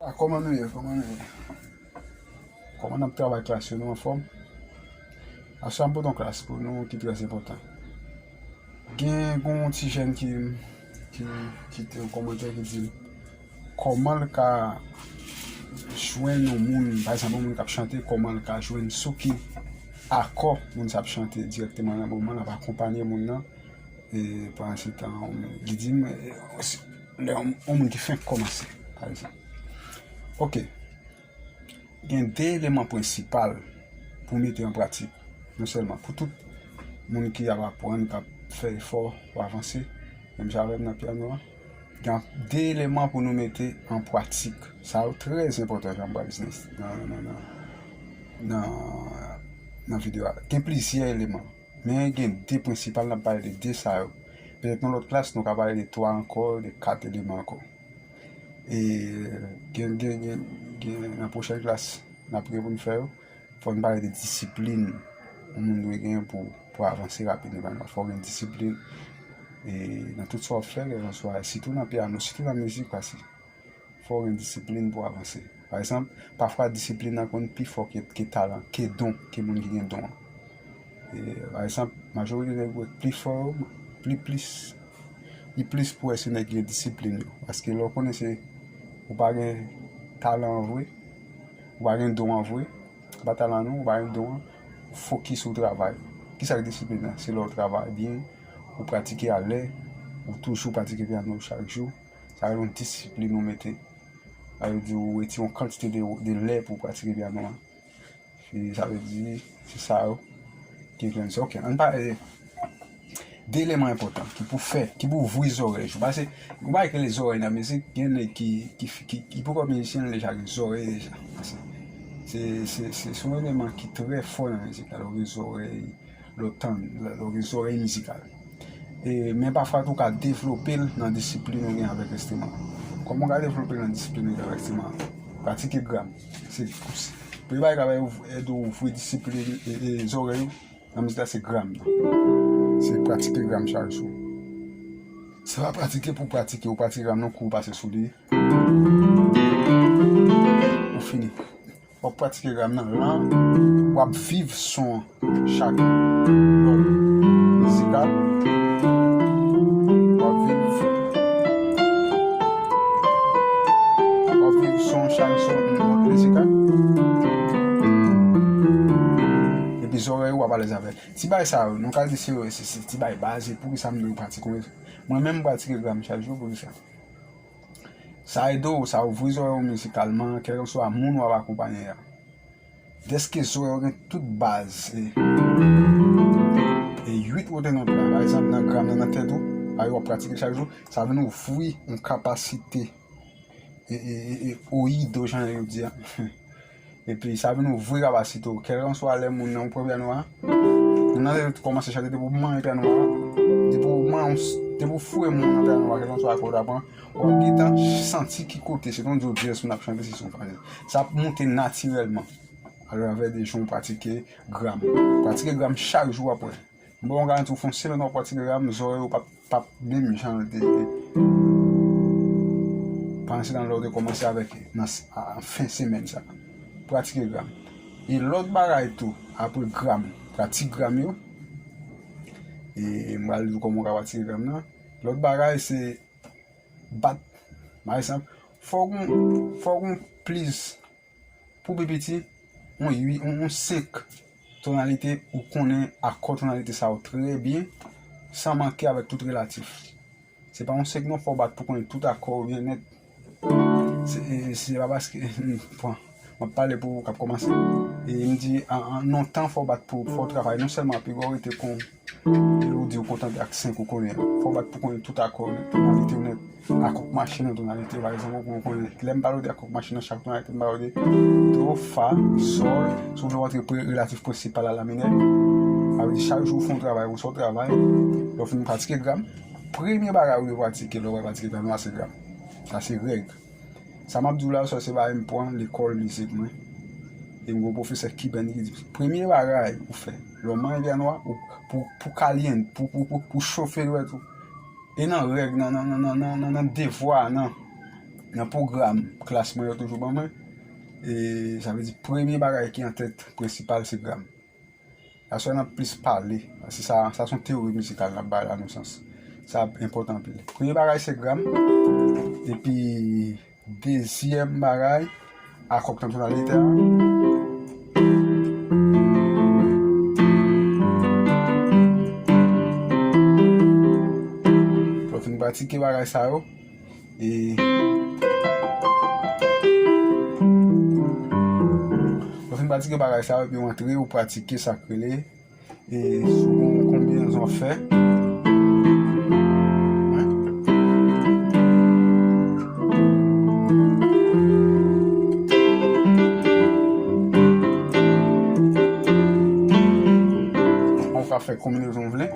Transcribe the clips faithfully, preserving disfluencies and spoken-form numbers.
A, kòman nou ye? Kòman nou ye? Kòman n ap travay klas yo? Nou anfòm? Aswè a m pote yon klas pou nou ki trè enpòtan. Gen, gen yon ti jèn ki, ki kite yon kòmantè ki di m kòman l ka jwenn yon moun, pa egzanp, yon moun k ap chante, kòman l ka jwenn sou ki akò moun sa ap chante dirèkteman nan moman l ap akonpanye moun nan, e, pandan se tan, li di m, e, lè yon, yon moun ki fenk kòmanse, pa egzanp. Ok. Gen de eleman prensipal pou mete an pratik, non sèlman pou tout moun ki ap aprann, k ap fè efò pou avanse, menm jan avè m nan pyano a. Gen de eleman pou nou mete an pratik. Sa yo trè enpòtan, jan m pral di nan, nan, nan, nan, nan, nan videyo a. Gen plizyè eleman, men gen de prensipal, n ap pale de de sa yo. Petèt nan lòt klas, nou ka pale de twa ankò, de kat eleman ankò. E gen, gen, gen, gen nan pwochèn klas n ap gen pou n fè yo, fò n pale de disiplin yon moun dwe gen pou, pou avanse rapid nan pyano. Fò w gen disiplin, e nan tout sa w ap fè, kèlkanswa, sitou nan pyano, sitou nan mizik osi. Fò w gen disiplin pou w avanse. Pa egzanp, pafwa disiplin nan konn pi fò ke, ke talan, ke don, ke moun ki gen don an. E, pa egzanp, majorite nèg ou wè k pi fò yo, pli plis, li plis pou wè se nèg ki gen disiplin yo. Paske lè w konnen se, ou pa gen talan an vre, ou pa gen don an vre, se pa talan non, ou pa gen don an, ou fokis ou travay. Kisa k disiplin nan? Se lè w travay byen, ou pratike alè, ou toujou pratike pyano chak jou. Sa rele yon disiplin ou mete. Sa vle di ou retire yon kantite de, de lè pou w pratike pyano a. E sa vle di, se sa yo ki enfliyanse. Ok, ann pale de eleman enpòtan ki pou fè, ki pou ouvri zòrèy ou. Paske, ou pa rele zòrèy nan mizik, gen nèg ki, ki, ki, ki poko mizisyen, li deja gen zòrèy deja. Se, se, se, se yon eleman ki trè fò nan mizik la, lè w gen zòrèy, lè w tann, lè w gen zòrèy mizikal. E, men pafwa tou, w ka devlope l nan disiplin ou gen avèk enstriman an. Kòman w ka devlope l nan disiplin ou gen avèk enstriman an? Pratike gram. Se, se premye bagay k ap ede w ouvri disiplin, e, e, zòrèy ou nan mizik la, se gram nan. Se pratike gram chak jou. Se pa pratike pou pratike, ou pratike gram nan, kou w pase sou li. Ou fini. W ap pratike gram nan lan, w ap viv son chak nòt mizikal. W ap viv, w ap viv son chak son nòt mizikal. Epi zòrèy ou ap alèz avè l. Ti bagay sa yo, nou ka di se, se, se ti bagay baz, e poukisa m dwe pratike? Mwen menm, m pratike gram chak jou, poukisa? Sa ede w, sa ouvri zòrèy w mizikalman, kèlkanswa moun w ap akonpaye a. Dèske zòrèy w gen tout baz, e, e uit wote nòt la, pa egzanp, nan gram nan, nan tèt ou, a, w ap pratike chak jou, sa vin ouvri yon kapasite, e, e, e, e, oyido, jan yo di a. Epi sa vin ouvri kapasite w. Kèlkanswa lè moun nan ou pran pyano a, moun nan te kòmanse chante depi w manyen pyano a, depi w manyen, depi w foure moun nan pyano a, kèlkanswa akò w ta pran, w ap gentan santi ki kote, se yon jazz moun ap chante, se yon jazz. Sa ap monte natirèlman atravè de jan w pratike gram. Pratike gram chak jou apre. M ba w yon garanti, ou fè yon semèn w ap pratike gram, zòrèy ou p ap, p ap menm jan l te ye pandan se tan lè w te kòmanse avèk nan s-, a, fen semèn sa. Pratike gram. E lòt bagay tou, apre gram, pratik gram yo. E m pral di w kòman w ka pratike gram nan. Lòt bagay se bat. Pa egzanp, fò w gen, fò w gen plis Pou pi piti, yon uit, yon, yon senk tonalite, ou konnen akò tonalite sa yo trè byen, san manke avèk tout relatif. Se pa yon senk non, fò w bat pou konnen tout akò yo byen nèt. Se, e, se pa paske, bon, m ap pale pou ou k ap kòmanse. E m di, an, an, non tan, fò w bat pou, fò w travay non sèlman pi gwo rete kon, e ou di ou kontante ak senk ou konnen an. Fò w bat pou konnen tout akò yo nèt, tonalite yo nèt. Akò k mache nan tonalite, pa egzanp, ou konnen, lè m pale w de akò k mache nan chak tonalite, m pale w de do, fa, sòl, si w vle w antre pre-, relatif prensipal a la minè. Sa vle di chak jou ou fè yon travay, ou sòt travay, lè w fin pratike gram, premye bagay ou dwe pratike lè w pral pratike pyano a se gram. Sa se règ. Sa m ap di w la, sa se bagay m pran lekòl mizik mwen. E m gen yon pwofesè kiben ki di, premye bagay ou fè, lè w manyen pyano a, ou, pou, pou kalyen, pou, pou, pou, pou chofe dwèt ou, e nan règ, nan, nan devwa, nan, nan pwogram klas mwen yo toujou ban mwen. E sa vle di premye bagay ki an tèt prensipal se gram. Aswè n ap plis pale, paske sa, sa se yon teyori mizikal n ap bay la nan sans. Sa enpòtan anpil. Premye bagay se gram, epi dezyèm bagay, akò k nan tonalite a. Lè w fin pratike bagay sa yo, e, lè w fin pratike bagay sa yo, epi w antre, ou pratike sa k rele, e, si w gen yon konbinezon w ap fè. Ou ka fè konbinezon w vle.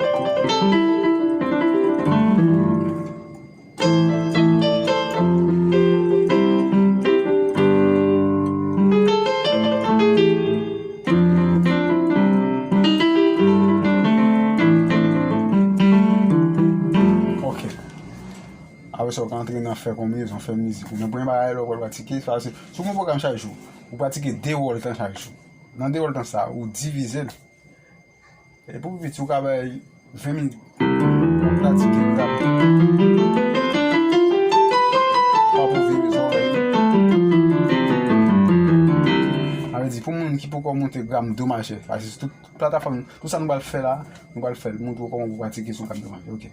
Ok. Apre sa, ou ka antre nan fè konbinezon, fè mizik ou. Men premye bagay, lè w pral pratike, sa se, si w gen yon pwogram chak jou, ou pratike de wòl tan chak jou. Nan de wòl tan sa, ou divize l. E pou pi piti, ou ka bay ven minit. W ap pratike gram. W ap ouvri zòrèy ou. Sa vle di, pou moun ki poko monte gram do majè, paske tout platafòm, tout sa nou pral fè la, nou pral fè l, montre w kòman pou pratike sou gram do majè. Ok.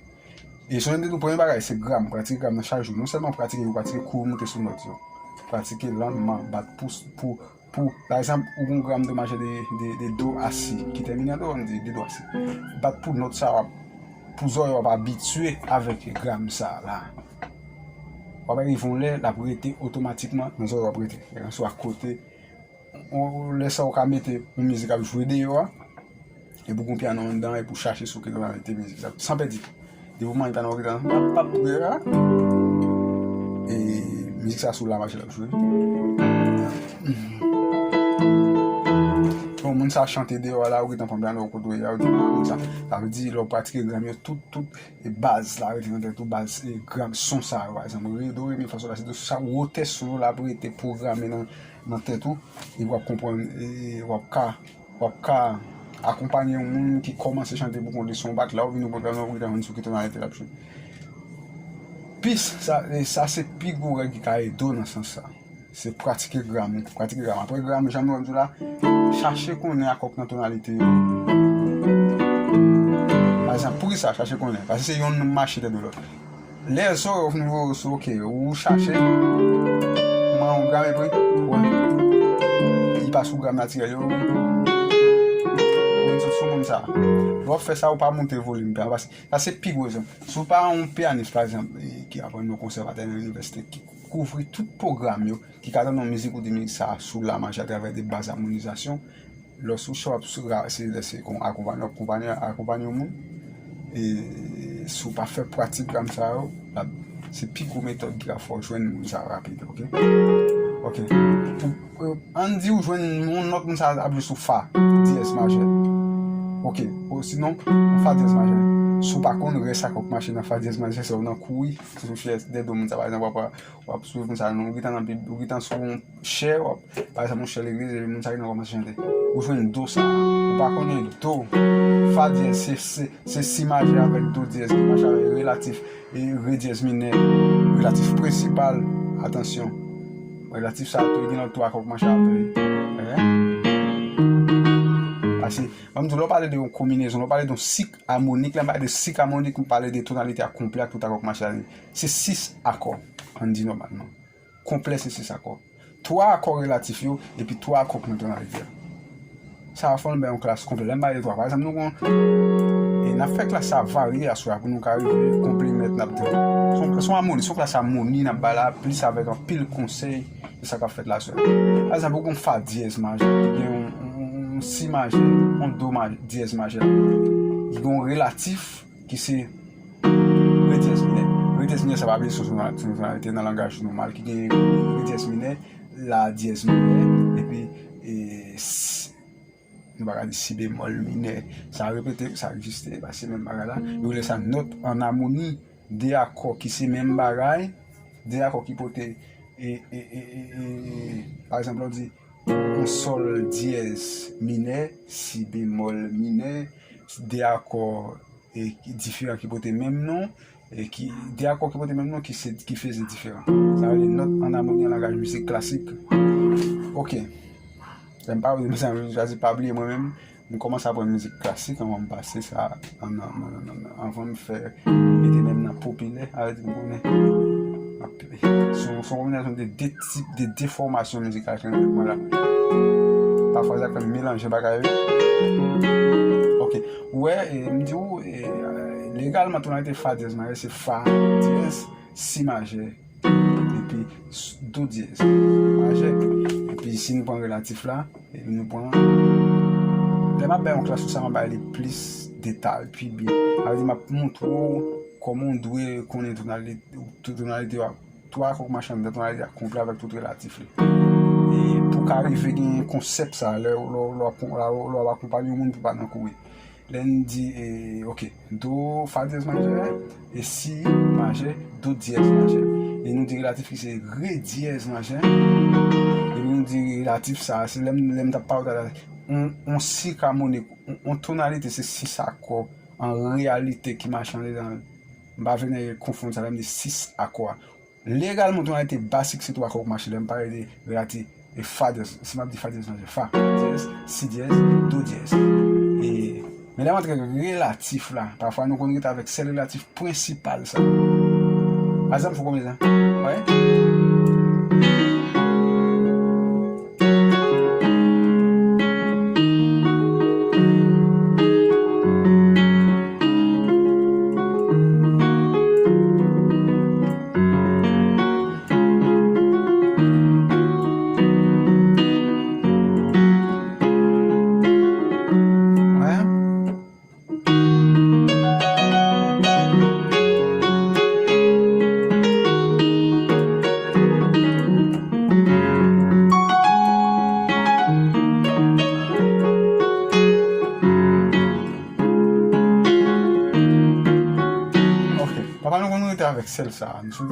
E sonje m te di w, premye bagay, se gram. Pratike gram nan chak jou. Non sèlman pratike, men pratike kou w monte sou nòt yo. Pratike lannman, bat pou, pou, pou, pa egzanp, ou gen yon gram do majè de, de, de do a si, ki tèmine an do, ann di, de do a si. Bat pou nòt sa w ap, pou zòrèy w ap abitye avèk gram sa la. W ap rive yon lè, l ap rete otomatikman, nan zòrèy w ap rete. Kèlkanswa kote, ou, lè sa ou ka mete yon mizik ap jwe deyò a, epi ou gen pyano anndan, epi ou chache sou ki tonalite mizik sa, san pèdi tan. Depi ou mande pyano ou gen tan, pap, pap, pap, e mizik sa sou la majè l ap jwe. Bon, moun sa chante deyò a la, ou gen tan pran pyano ou kote w ye a, ou di, "Ah, moun sa." Sa vle di, lè w pratike gram yo, tout, tout, e baz la rete nan tèt ou, baz, e gram son sa yo, pa egzanp, re, do, re, mi, fa, sol, la, si, do, si, sa, wotè son yo la ap rete pwograme nan, nan tèt ou, e w ap konprann, e w ap ka, w ap ka akonpanye yon moun ki kòmanse chante pou kont li sou yon bat, la ou vin ou pran pyano, ou gentan jwenn sou ki tonalite l ap jwe. Pis, sa, e sa se pi gwo règ ki ka ede w nan sans sa. Se pratike gram ou, pratike gram. Apre gram, jan m di w la, chache konnen akò k nan tonalite yo. Pa egzanp, poukisa chache konnen? Paske se yonn mache tèt de lòt. Lè zòrèy ou fin voye w sou, ok, ou chache, man yon gram epi, wè, li pa sou gram natirèl yo. Ou vin sot sou moun sa. Lè w ap fè sa, ou pa monte volim pyan, paske sa se pi gwo egzanp. Si w pa yon pyanis, pa egzanp, e, ki aprann nan konsèvatwa, nan inivèsite, ki kouvri tout pwogram yo, ki ka tande yon mizik ou di mizik sa sou la majè atravè de baz amonizasyon, lòske w ap sou ra-, se, se kon akonpanye, akonpanye, akonpanye yon moun, e si w pa fè pratik gram sa yo, l ap, se pi gwo metòd ki ka fè w jwenn moun sa rapid, ok? Ok. Pou, pou, ann di w jwenn yon nòt moun sa ap jwe sou fa dyèz majè. Ok. Osinon, yon fa dyèz majè. Si w pa konn rès akò k mache nan fa dyèz majè, se w nan kouri, se sou chèz dèyè do moun sa, pa egzanp, w ap, w ap swiv moun sa, non, ou gentan nan Bib, ou gentan sou yon chè, w ap, pa egzanp, yon chè legliz, epi moun sa gentan kòmanse chante. Ou jwenn do sa, ou pa konnen do, fa dyèz, se, se, se si majè avèk do dyèz ki mache avèk relatif, e re dyèz minè, relatif prensipal, atansyon. Relatif sa tou, gen lòt twa akò k mache avèk. Paske, ban m di w, lè w pale de yon konbinezon, lè w pale de yon sik amonik, lè m pale de sik amonik, m pale de tonalite a konplè ak tout akò k mache avèk. Se sis akò, ann di nòmalman. Konplè se sis akò. Twa akò relatif yo, epi twa akò k nan tonalite a. Sa a fè n bay yon klas konplè. Lè m bay de twa, pa egzanp, nou gon, e n ap fè klas sa varye aswè a pou nou ka rive konplè mèt n ap di. Se yon, se yon amoni, se yon klas amoni n ap bay la, plis avèk anpil konsèy de sa k ap fèt la aswè a. Pa egzanp, ou gon fa dyèz majè, ki gen yon, yon, yon si majè, yon do majè, dyèz majè. Ki gen yon relatif, ki se re dyèz minè. Re dyèz minè, sa pa bliye, se yon, se yon tonalite nan langaj nòmal ki gen re dyèz minè, la dyèz minè, epi, e, s-, nou pa ka di si bemòl minè. Sa repete, sa egziste, paske se menm bagay la. Yo rele sa nòt an amoni, de akò ki se menm bagay, de akò ki pote e, e, e, e, e, pa egzanp, lè w di yon sòl dyèz minè, si bemòl minè, de akò e, ki diferan ki pote menm non, e ki, de akò ki pote menm non ki se, ki feze diferan. Sa vle di nòt an amoni an langaj mizik klasik. Ok. Lè m pa, m chwazi pa bliye mwen menm. M kòmanse aprann mizik klasik anvan m pase sa, an, an, an, an, an, anvan m fè, mete menm nan popilè, sa vle di m konnen. Se yon, se yon konbinasyon de de tip de defòmasyon mizikal ki nan tèt mwen la. Pafwa sa fè m melanje bagay yo. Ok. Ou wè, e, m di w, e, legalman, tonalite fa dyèz majè se fa dyèz, si majè, epi s-, do dyèz majè. Epi si nou pran relatif la, epi nou pran, lè m ap bay yon klas sou sa, m ap bay li plis detay, pi byen. Sa vle di, m ap montre w kòman w dwe konnen tonalite, tonalite yo, twa akò k mache anndan tonalite a konple avèk tout relatif li. E pou w ka rive gen konsèp sa, lè, lè, lè, lè w ap akonpanye yon moun pou pa nan kouri. Lè n di, e, ok, do fa dyèz majè, e si majè, do dyèz majè. E nou di relatif ki se re dyèz majè. E nou di relatif sa, se lè m, lè m t ap pale talè, on, on si ka monik, on, on tonalite, se sis akò an reyalite ki mache andedan l. M pa vle nèg konfonn sa lè m di sis akò a. Legalman, tonalite basik se twa akò k mache lè m pale de relatif e fa dyèz. Si m ap di fa dyèz majè, fa dyèz, si dyèz, do dyèz. E, men lè m antre relatif la, pafwa nou konn rete avèk sèl relatif prensipal sa. Pa egzanp, fò konbyen sa? Wè? Ok. Pafwa nou konn rete avèk sèl sa. Nou sou,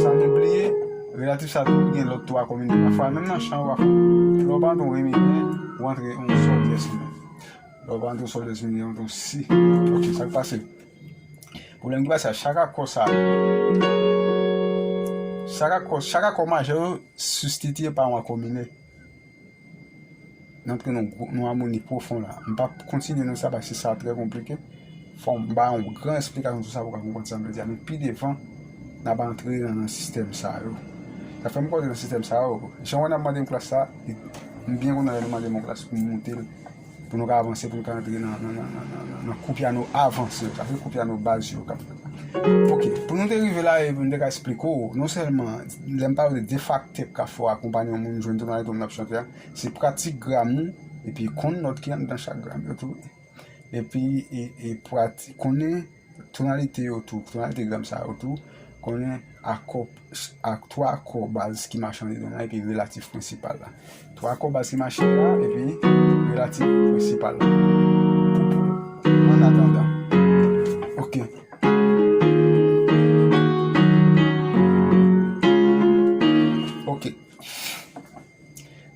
san nou bliye, relatif sa tou gen lòt twa konbine. Pafwa, menm nan chan, ou pa fè. Lè w pa antre yon re minè, ou antre yon sòl dyèz minè. Lè w pa antre yon sòl dyèz minè, ou antre yon si. Ok, sa k pase? Pwoblèm ki pase a, chak akò sa, chak akò, chak akò majè yo sibstitiye pa yon akò minè. N antre nan gwo, nan amoni pwofon la. M p ap kontinye nan sa paske sa trè konplike. Fò m ba yon gran esplikasyon sou sa pou w ka konprann sa m vle di a. Men pi devan, n ap antre nan, nan sistèm sa yo. Sa fè m koze nan sistèm sa yo. Jan w wè n ap mande m klas sa, m byen kontan lè nou mande m yon klas pou m moute l, pou nou ka avanse, pou nou ka antre nan, nan, nan kou pyano avanse yo. Sa se kou pyano baz yo k ap fèt la. Ok, pou nou te rive la, e pou m te ka esplike w, non sèlman, lè m pale de de faktè k ka fè w akonpanye yon moun jwenn tonalite moun ap chante a, se pratik gramou, epi konn nòt ki anndan chak gram yo tou. Epi, e, e prati-, konnen tonalite yo tou, tonalite gram sa yo tou, konnen akò, ak twa akò baz ki mache andedan la, epi relatif prensipal la. Twa akò baz ki mache la, epi relatif prensipal la. An atandan. Ok. Ok.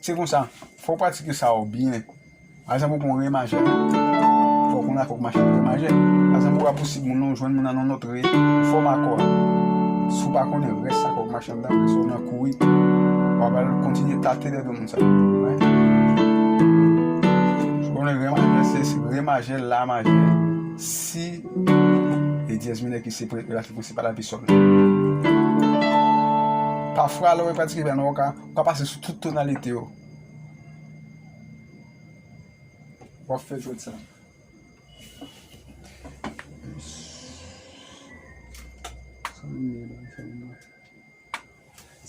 Se konsa, fò w pratike sa yo byen. Pa egzanp, ou pran re majè, fò w konn akò k mache nan re majè. Pa egzanp, ou pa posib moun nan, ou jwenn moun nan nan nòt re, fòm akò a. Si w pa konnen rès akò k mache anndan, rès ou nan kouri, w ap al kontinye tate dèyè moun sa. Wè. Si w konnen re majè, se, se re majè, la majè, si, e dyèz minè ki se pre-, relatif prensipal epi sòl. Pafwa, lè w pratike pyano, w ka, w ka pase sou tout tonalite yo. W ap fè jwèt sa.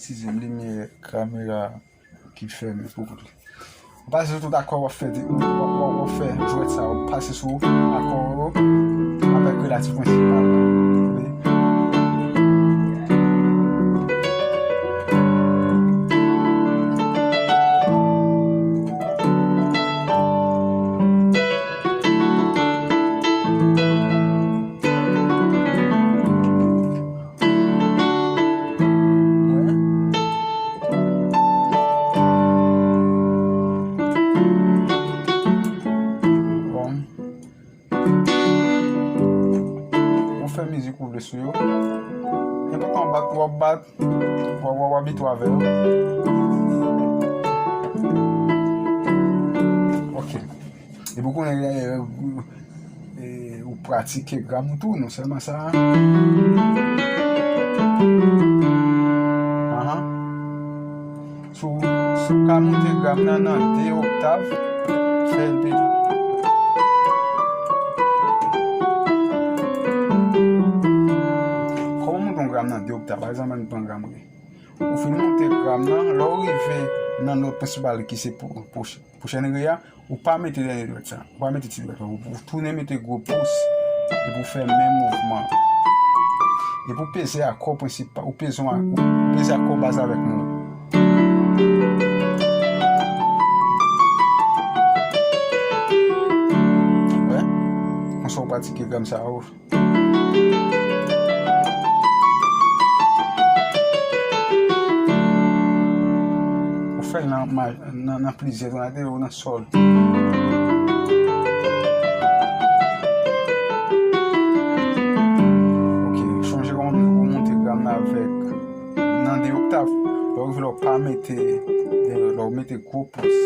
Sizyèm limyè kamera ki fèmen pou kout li. W pase sou tout akò, w ap fè de, w ap, w ap, w ap fè jwèt sa, w ap pase sou akò yo avèk relatif prensipal la. Sou yo. Enpòtan w bat, w ap bat, w ap, w ap abitye avè yo. Ok. Epi w konnen, e, e, ou pratike gram ou tou, non sèlman sa. Ahan. Si w, si w ka monte gram nan nan de oktav, fè l pi. Kòman w monte yon gram nan de oktav? Pa egzanp, ann pran gram re. Ou fin monte gram nan, lè w rive nan nòt prensipal ki se pwo-, pwoch-, pwochèn re a, ou pa mete dènye dwèt sa, ou pa mete ti dwèt la, ou, ou tounen mete gwo pous, epi w fè menm mouvman. Epi w peze akò prensipal, ou peze, ou peze akò baz avèk mwen. Wè? Konsa w pratike gram sa yo. Ou fè l nan, nan, nan plizyè tonalite ou nan sòl. Ok, chonje kòman ou monte gram nan avèk nan de oktav. Lè w rive la, w pa mete, lè w mete gwo pous.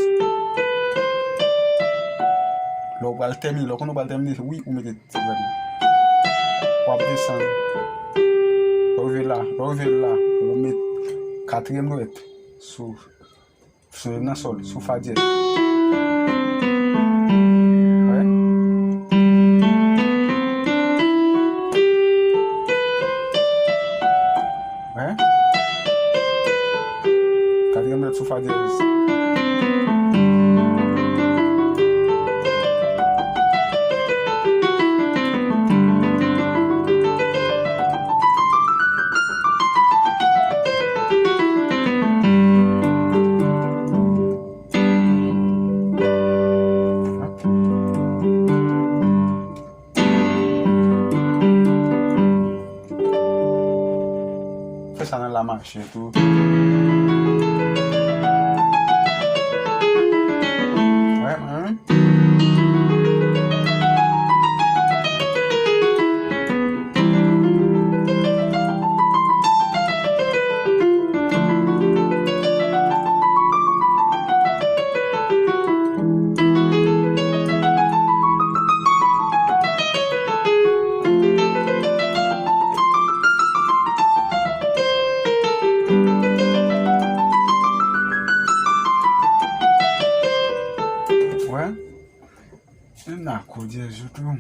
Lè w pral tèmine, lè w konnen w pral tèmine, wi, ou mete ti dwèt la. W ap desann. Lè w rive la, lè w rive la, ou met katriyèm dwèt sou, sou nan sòl, sou fa dyèz. Wè? Wè? Katriyèm dwèt sou fa dyèz. Fè sa nan la mache tou. Wè, wè. Wè. Menm nan akò dyèz yo tou.